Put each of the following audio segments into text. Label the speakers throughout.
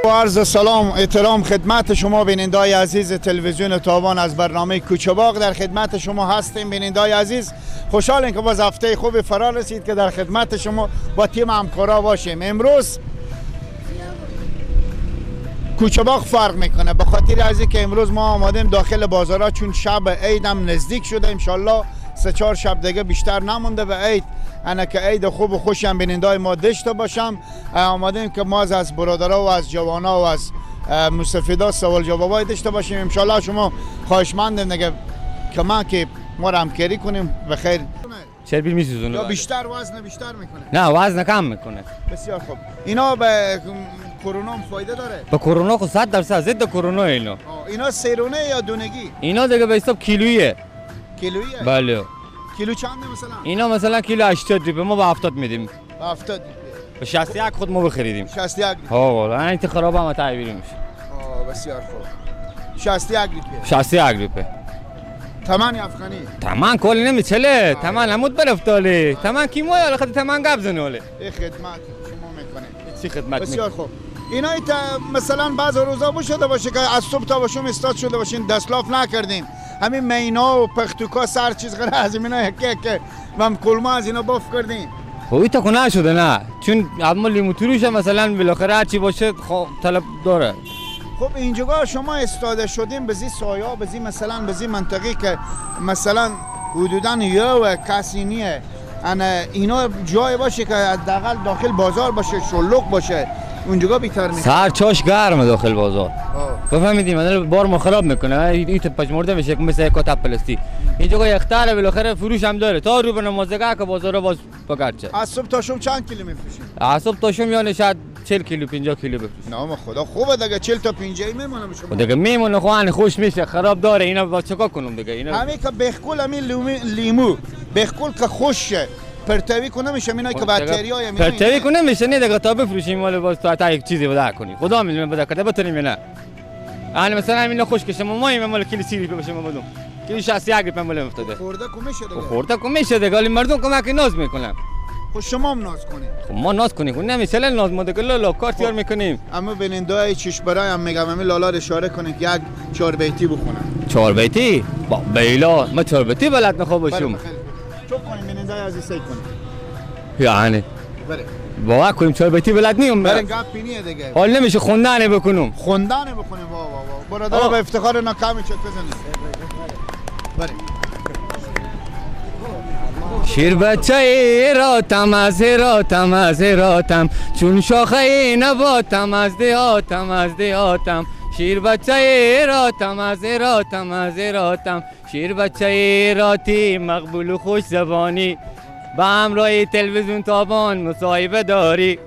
Speaker 1: عرض سلام احترام خدمت شما بینندای عزیز تلویزیون تابان از برنامه کوچه باغ در خدمت شما هستیم. بینندای عزیز خوشحالیم که باز هفته خوب فرا رسید که در خدمت شما با تیم همکارا باشیم. امروز کوچه باغ فرق میکنه به خاطر از اینکه امروز ما آمادیم داخل بازارها، چون شب عید هم نزدیک شده، انشالله 3-4 شب دیگه بیشتر نمونده به عید. انا که عید خوب و خوش هم بینندای ما داشته باشم. آمادیم که ما از برادرها و از جوانا و از مستفیدا سوال جوابای داشته باشیم. انشالله شما خواهشمندیم دیگه که ما که ما را همکاری کنیم. بخیر.
Speaker 2: چربی میسوزونه یا
Speaker 1: بیشتر وزن بیشتر میکنه؟
Speaker 2: نه وزن کم میکنه.
Speaker 1: بسیار خوب. اینا به کرونا هم فایده داره؟
Speaker 2: به کرونا خو 100% ضد کرونا. اینا
Speaker 1: اینا سیرونه یا دونگی؟
Speaker 2: اینا دیگه به حساب کیلوییه.
Speaker 1: کیلوییه؟
Speaker 2: بله.
Speaker 1: کیلو چنده مثلا؟
Speaker 2: اینا مثلا کیلو 80 روپیه، ما با 70 میدیم.
Speaker 1: با 70 روپیه.
Speaker 2: به 61 خود ما بخریدیم.
Speaker 1: 61.
Speaker 2: ها والا این خراب هم تعبیر میشه.
Speaker 1: آه بسیار خوب. 61 روپیه.
Speaker 2: 61 روپیه.
Speaker 1: تمن افغانی.
Speaker 2: تمن کل نمیچله. تمن همود برفتاله. تمن کی مویا خود تمن گپ زنوله.
Speaker 1: این خدمت شما میکنید.
Speaker 2: چی خدمت؟
Speaker 1: بسیار خوب. اینا مثلا بعض روزا بو شده باشه که از صبح تا باشم استاد شده باشین دستلاف نکردیم. همین مینا و پختوکا سر چیز غیر از اینا یک که من کلمه از اینا باف کردیم.
Speaker 2: خب این تا کنه شده نه، چون اما لیمو تروش مثلا بالاخره هر چی باشه طلب داره.
Speaker 1: خب اینجا شما استاده شدیم به زی سایه، به زی مثلا به زی منطقه که مثلا حدوداً یا کسی نیه، اینا جای باشه که حداقل داخل بازار باشه، شلوغ باشه، اونجا بیتر میشه.
Speaker 2: سر چاش گرمه داخل بازار. بفهمیدیم مثلا بار ما خراب میکنه، این پژمرده میشه مثل یک کتاب پلاستیک. اینجا یختره بالاخره فروش هم داره تا رو به نمازگاه که بازار باز بگرچه.
Speaker 1: از صبح تا شام چند کیلو میفروشید؟
Speaker 2: از صبح تا شام یعنی شاید 40 کیلو 50 کیلو بفروشیم.
Speaker 1: نه خدا خوبه دیگه 40 تا 50 میمونه شما.
Speaker 2: دیگه میمونه خو خوش میشه خراب داره اینا با چیکار کنم دیگه اینا. همین
Speaker 1: که بخکل همین لیمو بخکل که خوشه پرتوی کنه میشه اینا که باکتریای میشه
Speaker 2: پرتوی کنه میشه نه دیگه تا بفروشیم مال باز تا یک چیزی بده کنی خدا میدونه بده کده بتونیم نه. یعنی مثلا همین خوش که شما ما این مال کیلو 30 روپیه باشه ما بدم کیلو 61 روپیه مال افتاده.
Speaker 1: خورده کو میشه دیگه.
Speaker 2: خورده کو میشه دیگه ولی مردم کمک ناز میکنن.
Speaker 1: خب شما هم ناز کنید.
Speaker 2: خب ما ناز کنیم نمیشه ناز ما دیگه لالا کار تیار میکنیم.
Speaker 1: اما بینندای چش برای هم میگم همین لالا رو اشاره کنید که یک چهار بیتی بخونن.
Speaker 2: چهار بیتی؟ با بیلا ما چهار بیتی بلد نخواه باشم.
Speaker 1: چوب کنیم بینندای عزیز سعی کنیم.
Speaker 2: یعنی
Speaker 1: بله
Speaker 2: باور کنیم چهار بیتی بلد نیم.
Speaker 1: بله گپ پینیه دیگه.
Speaker 2: حال نمیشه خوندن بکنم.
Speaker 1: خوندن بکنیم. وا وا وا برادر به افتخار ناکامی چک بزنید. بله
Speaker 2: شیر بچه راتم از راتم از راتم چون شاخه نباتم از دیاتم از دیاتم شیر بچه راتم از راتم از راتم شیر بچه راتی مقبول و خوش زبانی با همراه تلویزیون تابان مصاحبه داری.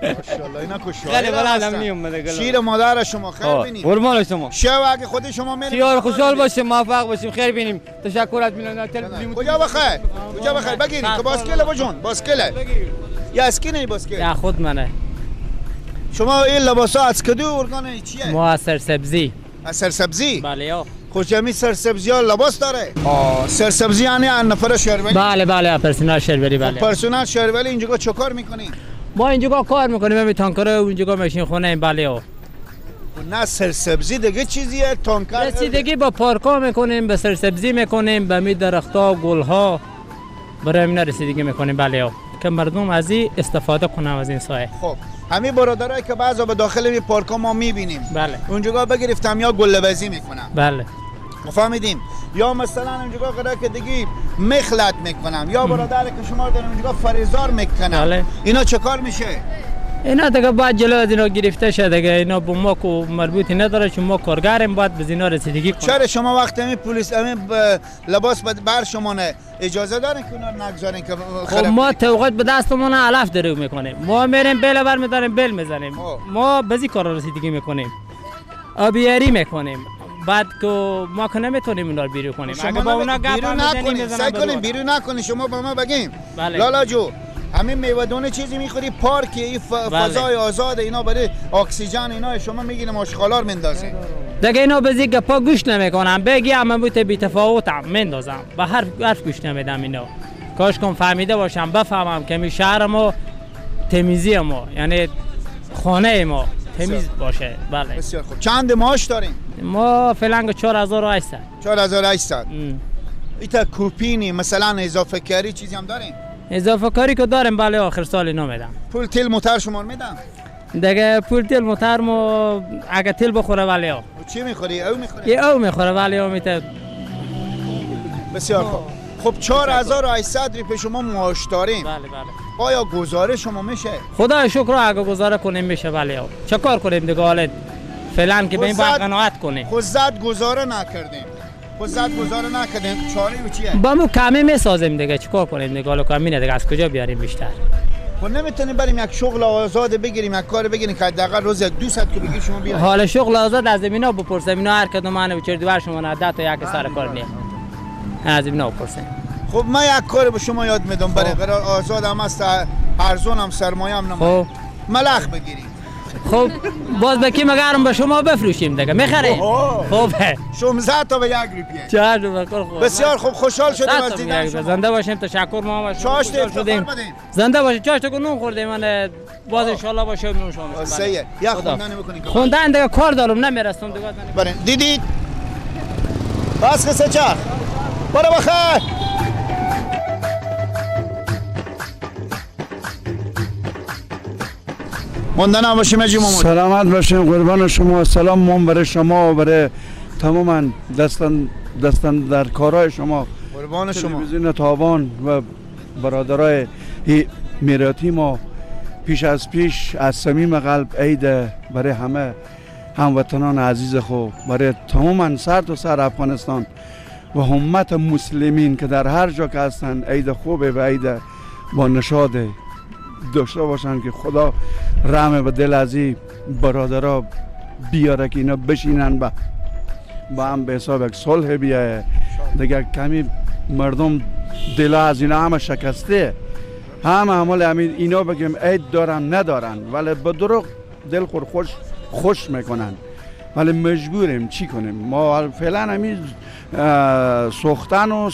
Speaker 1: ماشاءالله اینا کو
Speaker 2: خیلی بلدم نیوم.
Speaker 1: شیر مادر شما خیر بینیم.
Speaker 2: قربان شما.
Speaker 1: شب اگه خود شما میریم
Speaker 2: خیار خوشحال باشیم موفق باشیم خیر بینیم. تشکر از میلان تلویزیون.
Speaker 1: کجا بخیر کجا بخیر بگیرید که باسکل بجون باسکل یا اسکی باسکل
Speaker 3: یا خود منه.
Speaker 1: شما این لباسا از کدو ارگان چیه؟
Speaker 3: ما از سرسبزی.
Speaker 1: از سرسبزی؟
Speaker 3: بله یا.
Speaker 1: خوش همی سرسبزی ها لباس داره؟ آه سرسبزی یعنی نفر شهرولی؟
Speaker 3: بله بله پرسنل شهرولی. بله
Speaker 1: پرسنل شهرولی اینجا چه کار میکنین؟
Speaker 3: ما اینجا کار میکنیم همین تانکر اونجا ماشین خونه این. بله ها.
Speaker 1: نه سرسبزی دیگه چیزیه تانکر
Speaker 3: رسیدگی با پارکا میکنیم به سرسبزی میکنیم به می درختها گلها برای اینا رسیدگی میکنیم. بله ها که مردم از این استفاده کنن از این سایه.
Speaker 1: خب همین برادرایی که بعضا به داخل می پارکا ما میبینیم
Speaker 3: بله
Speaker 1: اونجا بگرفتم یا گله‌بازی میکنم.
Speaker 3: بله
Speaker 1: فهمیدیم. یا مثلا اونجا قراره که دیگه مخلط میکنم یا برادر که شما دارن اونجا فریزار میکنم.
Speaker 3: بله.
Speaker 1: اینا چه کار میشه؟
Speaker 3: اینا دیگه باید جلو از اینا گرفته شه دیگه. اینا با ما کو مربوطی نداره چون ما کارگریم باید به اینا رسیدگی کنیم.
Speaker 1: چرا شما وقتی می پلیس همین لباس بر شما نه اجازه دارین که اونا نگذارین که
Speaker 3: خب ما توقیت به دستمون علف درو میکنیم. ما میریم بیل بر میداریم بیل میزنیم. ما بزی کار رسیدگی میکنیم آبیاری میکنیم. بعد که ما که نمیتونیم اونا رو بیرون کنیم. اگه با اونا گپ
Speaker 1: نکنیم سعی کنیم بیرون نکنیم. شما با ما بگیم
Speaker 3: بله.
Speaker 1: لالا جو همین میوه دونه چیزی میخوری پارک این فضای آزاد اینا برای اکسیژن اینا شما میگیریم آشغالار میندازین
Speaker 3: دیگه. اینا به گپا گوش نمیکنم بگی هم بوت بی تفاوتم میندازم به حرف گوش نمیدم. اینا کاش کم فهمیده باشم بفهمم که می شهر ما تمیزی ما یعنی خانه ما تمیز باشه. بله
Speaker 1: بسیار خوب. چند معاش داریم؟
Speaker 3: ما فعلا 4800.
Speaker 1: 4800. ایتا کوپینی مثلا اضافه کاری چیزی هم داریم؟
Speaker 3: اضافه کاری که داریم بله، آخر سال اینا میدم.
Speaker 1: پول تیل موتر شما میدم؟
Speaker 3: دیگه پول تیل موتر مو اگه تیل بخوره ولی ها.
Speaker 1: چی میخوری؟ او میخوره؟
Speaker 3: او میخوره ولی ها میته.
Speaker 1: بسیار خوب. خب 4800 ریپه شما معاش داریم.
Speaker 3: بله بله.
Speaker 1: آیا گزاره شما میشه؟
Speaker 3: خدا شکر اگه گزاره کنیم میشه ولی ها. چه کار کنیم دیگه حالا فعلا که به این باید قناعت کنیم.
Speaker 1: خود زد گزاره نکردیم. خود زد گزاره نکردیم. چاره چیه؟
Speaker 3: با مو کمی میسازیم دیگه، چیکار کنیم دیگه حالا کمی نه دیگه، از کجا بیاریم بیشتر؟
Speaker 1: خب نمیتونیم بریم یک شغل آزاد بگیریم، یک کار بگیریم که حداقل روز یک 200 که بگیر شما بیاریم.
Speaker 3: حالا شغل آزاد از اینا بپرسیم، اینا هر کدوم من بچر دوار شما نه 10 تا یک سر کار نیست. از اینا بپرسیم.
Speaker 1: خب من یک کار به شما یاد میدم، برای قرار آزاد هم است، ارزون هم سرمایه هم نمایه. ملخ بگیریم.
Speaker 3: خب باز به کی مگرم به شما بفروشیم دیگه، میخریم. خب
Speaker 1: 16 تا به یک روپیه.
Speaker 3: چهار بکر.
Speaker 1: بسیار خوب، خوشحال شدیم از دیدن شما.
Speaker 3: زنده باشیم، تشکر ما هم
Speaker 1: خوشحال شدیم.
Speaker 3: زنده باشیم. چاش تا نون خوردیم من باز ان شاء الله باشه نون شما.
Speaker 1: سیه یا خوندن نمی‌کنی؟
Speaker 3: خوندن دیگه کار دارم نمیرسم دیگه.
Speaker 1: برین دیدید بس قصه چرخ برو بخیر. مونده نباشیم اجی مامون.
Speaker 4: سلامت باشیم قربان شما. سلام مون برای شما و برای تماما دستن در کارهای شما.
Speaker 1: قربان شما.
Speaker 4: تلویزیون تابان و برادرای میراتی ما پیش از پیش از صمیم قلب عید برای همه هموطنان عزیز خود، برای تماما سر تا سر افغانستان و امت مسلمین که در هر جا که هستن عید خوبه و عید با نشاط داشته باشن که خدا رحم به دل از این برادرها بیاره که اینا بشینن با هم به حساب یک صلح بیایه دیگه. کمی مردم دل از اینا همه شکسته، همه همال همین اینا بگیم عید دارن ندارن، ولی به دروغ دل خور خوش میکنن، ولی مجبوریم چی کنیم ما فعلا همین سوختن و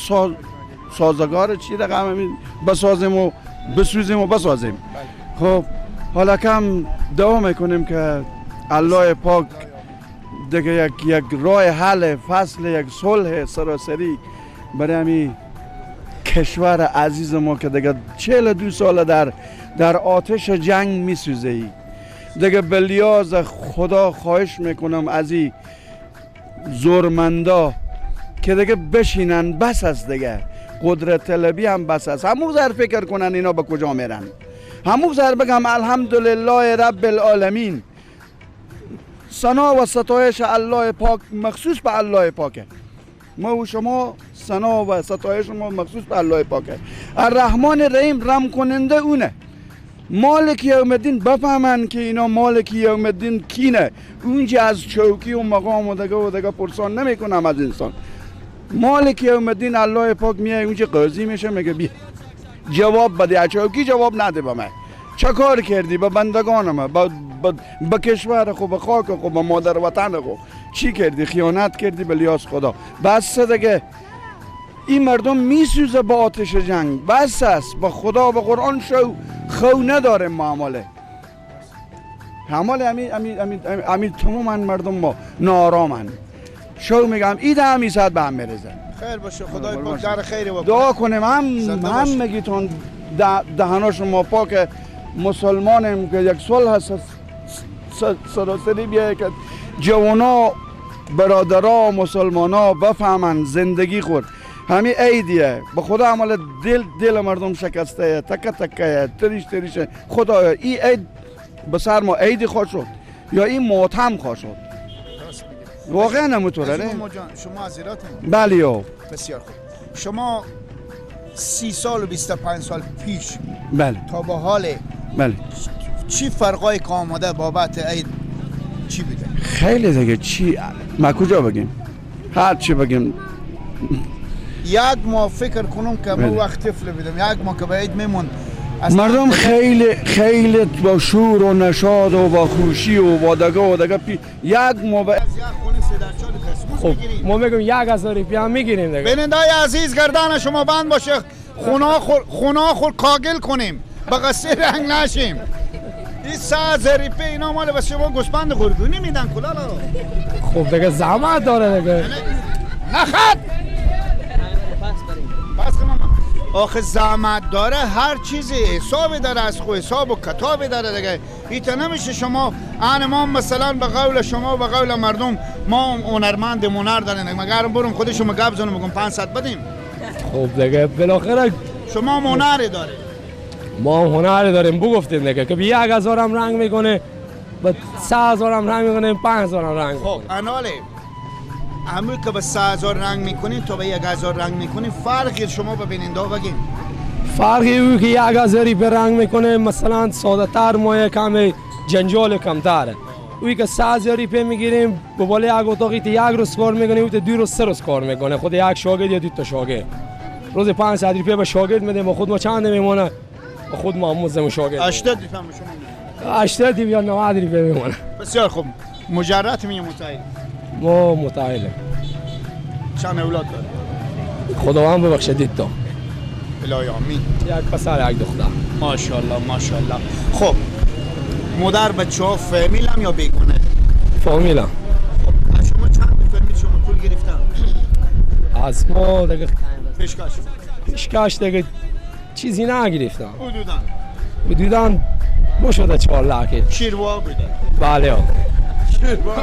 Speaker 4: سازگار چی رقم همین بسازیم و بسوزیم و بسازیم. خب حالا کم دعا میکنیم که الله پاک دیگه یک راه حل فصل یک صلح سراسری برای همین کشور عزیز ما که دیگه 42 سال در آتش جنگ میسوزه ای دیگه. به لیاز خدا خواهش میکنم از این زورمندا که دیگه بشینن، بس است دیگه، قدرت طلبی هم بس است. همون زر فکر کنن اینا به کجا میرن، همون زر بگم الحمدلله رب العالمین، ثنا و ستایش الله پاک مخصوص به الله پاکه. ما و شما ثنا و ستایش ما مخصوص به الله پاکه. الرحمن الرحیم رحم کننده اونه. مالک یوم الدین بفهمن که اینا مالک یوم الدین کینه. اونجا از چوکی و مقام و دیگه و دیگه پرسان نمیکنم از انسان. مالک یوم الدین الله پاک میای اونجا قاضی میشه، میگه بیا جواب بده، چوکی جواب نده به من، چه کار کردی به بندگانم، به کشور خو، به خاک خو، به مادر وطن خو، چی کردی؟ خیانت کردی به لیاس خدا. بس دیگه این مردم میسوزه با آتش جنگ، بس است. با خدا و قرآن شو خو نداره. ما حماله امی تماما مردم ما نارامن. شو میگم ایده همی ساعت به هم میرزن.
Speaker 1: خیر باشه، خدای پاک در خیر بکنه.
Speaker 4: دعا کنیم هم میگیتون دهناش ما پاک مسلمانیم که یک صلح سراسری بیایه که جوانا برادرها مسلمانا بفهمن زندگی خود همین عیدیه. به خدا عمل دل مردم شکسته، تکه تکه، تریش تریشه. خدایا این عید به سر ما عیدی خواه شد یا این ماتم خواه شد. واقعا نموطوره. نه
Speaker 1: شما از ایراتین؟
Speaker 4: بله یا.
Speaker 1: بسیار خوب. شما 30 سال و 25 سال پیش
Speaker 4: بله
Speaker 1: تا به حال
Speaker 4: بله
Speaker 1: چی فرقای که آمده بابت عید چی بوده؟
Speaker 4: خیلی دیگه چی ما کجا بگیم، هر چی بگیم.
Speaker 1: یک ما فکر کنم که ما وقت طفل بودم، یک ما که به عید میموند
Speaker 4: مردم خیلی خیلی با شور و نشاط و با خوشی و با دگه و دگه یک ما به
Speaker 2: خب ما میگم 1000 روپیه هم میگیریم دیگه.
Speaker 1: بینندای عزیز گردن شما بند باشه، خونه خور کاگل کنیم بقصه رنگ نشیم. این 3000 روپیه اینا مال بس شما گوسفند قربونی میدن کلالا.
Speaker 5: خب دیگه زحمت داره دیگه.
Speaker 1: نخد پس آخه زحمت داره، هر چیزی حسابی داره، از خو حساب و کتابی داره دیگه. ایتا نمیشه شما ان ما مثلا به قول شما به قول مردم ما هنرمند هنر داریم، مگر برم خودشو گپ زنم بگم 500 بدیم.
Speaker 5: خب دیگه بالاخره
Speaker 1: شما هنر داره،
Speaker 5: ما هنر داریم، بگفتیم دیگه که 1000 هم رنگ میکنه، با 3000 هم رنگ میکنه، 5000 هم رنگ.
Speaker 1: خب اناله همون که به 3000 رنگ میکنین تا به 1000 رنگ میکنین فرقی شما ببینین دا بگین.
Speaker 5: فرقی او که 1000 به رنگ میکنه مثلا ساده تر، ما کم جنجال کمتره. اوی که 3000 روپیه میگیریم به بالای یک اتاقی یک روز کار میکنه، او 2 روز 3 روز کار میکنه، خود یک شاگرد یا 2 تا شاگرد. روز 500 روپیه به شاگرد میده، ما خود ما چند میمونه؟ خود ما مزد شاگرد
Speaker 1: 80 روپیه شما
Speaker 5: 80 یا 90 روپیه میمونه.
Speaker 1: بسیار خوب. مجرد می متعهد؟
Speaker 5: ما متعهدیم.
Speaker 1: چند اولاد داره؟
Speaker 5: خداوند ببخشه دید تا.
Speaker 1: الهی آمین.
Speaker 5: یک پسر یک دختر.
Speaker 1: ماشاءالله ماشاءالله. خب مادر بچه ها فامیلم یا بیگونه؟
Speaker 5: فامیلم.
Speaker 1: خب از شما چند فامیل شما پول گرفتن؟
Speaker 5: از ما دیگه
Speaker 1: پیشکش
Speaker 5: پیشکش دیگه چیزی نگرفتم.
Speaker 1: حدوداً
Speaker 5: حدوداً بشده 4 لک.
Speaker 1: شیروا بوده.
Speaker 5: بله.
Speaker 1: شیروا.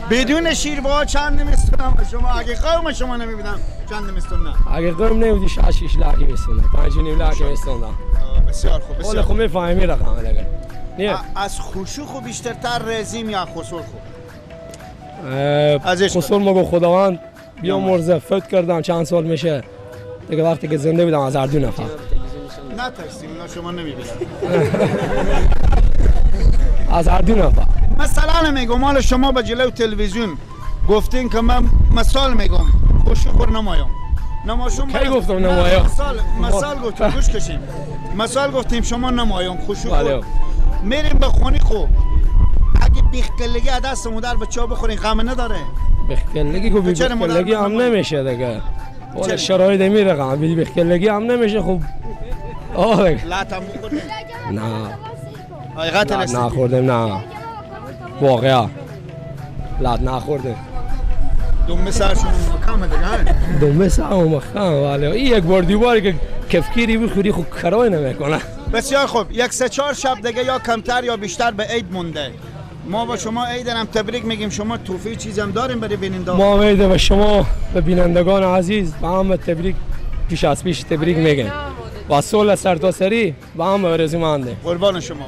Speaker 1: بدون شیروا چند نمیستونم شما اگه قوم شما نمیبینم چند نمیستونم؟
Speaker 5: اگه قوم نمیدی 6 لک میستونم، 5.5 لک میستونم.
Speaker 1: بسیار خوب بسیار
Speaker 5: خوب. میفهمی رقم دیگه. نه
Speaker 1: از خوشو خو بیشترتر رزیم یا خسور خو؟
Speaker 5: خسور مگو خداوند بیامرزه فوت کردم چند سال میشه دیگه، وقتی که زنده بودم از هر دو نفر.
Speaker 1: نه ترسیم اینا شما نمیبینم.
Speaker 5: از هر دو نفر.
Speaker 1: مثلا میگم مال شما به جلو تلویزیون گفتین که من مثال میگم خوشو خور نمایم. نماشون
Speaker 5: کی گفتم نمایم؟
Speaker 1: مثال گفتیم گوش کشیم. مثال گفتیم شما نمایم خوشو خور. میریم به خونی خو. اگه بیخکلگی از دست مادر بچه‌ها بخورین غم نداره.
Speaker 5: بیخکلگی کو بیخکلگی هم نمیشه دیگه. ولی شرایط میره غم بیخکلگی هم نمیشه خب. آه
Speaker 1: لاتم بخوریم.
Speaker 5: نه.
Speaker 1: حقیقت
Speaker 5: نخوردیم نه. واقعا لات نخوردیم.
Speaker 1: دم سرشون محکمه دیگه.
Speaker 5: دم سرمون محکمه ولی این یک بار دیواری که کفگیری بخوری خب کرای نمیکنه.
Speaker 1: بسیار خوب. یک 3-4 شب دیگه یا کمتر یا بیشتر به عید مونده. ما با شما عید هم تبریک میگیم. شما توفیق چیزی هم داریم برای بیننده؟
Speaker 5: ما عید به شما به بینندگان عزیز به هم تبریک پیش از پیش تبریک میگیم و صلح سرتاسری به هم آرزومنده.
Speaker 1: قربان شما.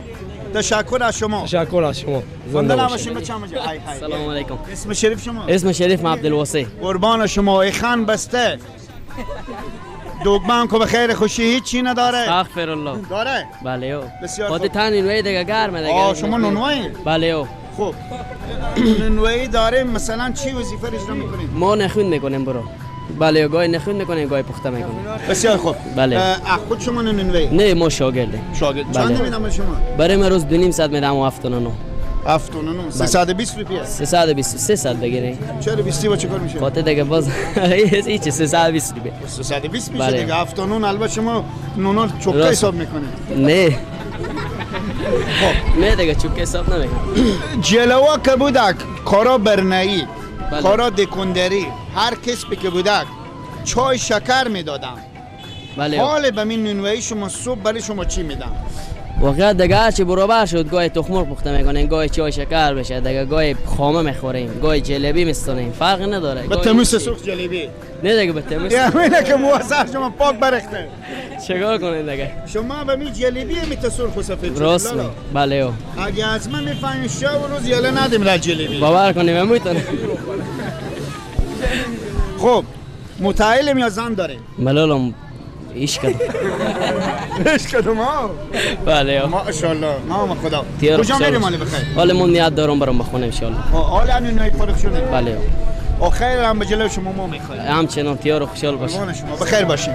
Speaker 1: تشکر از شما.
Speaker 5: تشکر از شما.
Speaker 1: زنده باشین.
Speaker 6: سلام علیکم.
Speaker 1: اسم شریف شما؟
Speaker 6: اسم شریف عبدالواسع.
Speaker 1: قربان شما. ای خان بسته دوگمان کو به خیر خوشی هیچی نداره.
Speaker 6: استغفر الله.
Speaker 1: داره؟
Speaker 6: بله او.
Speaker 1: بسیار خوب.
Speaker 6: خود تن نونوایی دیگه گرمه دیگه.
Speaker 1: آه شما نونوایی؟
Speaker 6: بله او.
Speaker 1: خب نونوایی داره مثلا چی وظیفه اجرا میکنید؟
Speaker 6: ما نخون میکنیم برو. بله گاهی نخون میکنیم گاهی پخته میکنیم.
Speaker 1: بسیار خوب.
Speaker 6: بله.
Speaker 1: خود شما نونوایی؟
Speaker 6: نه ما شاگردیم.
Speaker 1: شاگرد. چند میدم شما؟
Speaker 6: برای من روز 2.5 ساعت میدم و 7.9.
Speaker 1: 7.9 320 روپیه.
Speaker 6: 320 300 بگیریم.
Speaker 1: چرا 20 با چیکار میشه؟
Speaker 6: خاطر دیگه باز هیچ 320 روپیه.
Speaker 1: 320 میشه دیگه 7.9. البته شما نونا چوکه حساب میکنید.
Speaker 6: نه.
Speaker 1: خب
Speaker 6: نه دیگه چوکه حساب نمیکنم.
Speaker 1: جلوا که بودک کارا برنایی، کارا دکوندری، هر کسبی که بودک چای شکر میدادم.
Speaker 6: بله.
Speaker 1: حال به من نونوایی شما صبح برای شما چی میدم؟
Speaker 6: واقعا دیگه هرچی برابر شد، گاهی تخم مرغ پخته میکنیم، گاهی چای شکر بشه دیگه، گاهی خامه میخوریم، گاهی جلیبی میستونیم، فرق نداره.
Speaker 1: به تموس سرخ جلیبی؟
Speaker 6: نه دیگه به تموس.
Speaker 1: یعنی که موثر شما پاک برخته.
Speaker 6: چیکار کنین دیگه؟
Speaker 1: شما به می جلیبی می سرخ و سفید.
Speaker 6: راست. بله او.
Speaker 1: اگه از من میفهمی شب و روز یله ندیم را جلیبی.
Speaker 6: باور کنیم میتونه.
Speaker 1: خب متعلم یا زن داریم؟
Speaker 6: ملالم ایش کردم.
Speaker 1: ایش کردم ها.
Speaker 6: بله.
Speaker 1: ماشاءالله نام خدا. کجا میریم حالا بخیر؟
Speaker 6: حالا من نیت دارم برم بخونه ان شاء الله.
Speaker 1: حالا نونوایی فارغ شدیم.
Speaker 6: بله.
Speaker 1: خیر هم به جلو شما ما میخوایم.
Speaker 6: همچنان تیار و خوشحال باشین.
Speaker 1: شما بخیر باشین.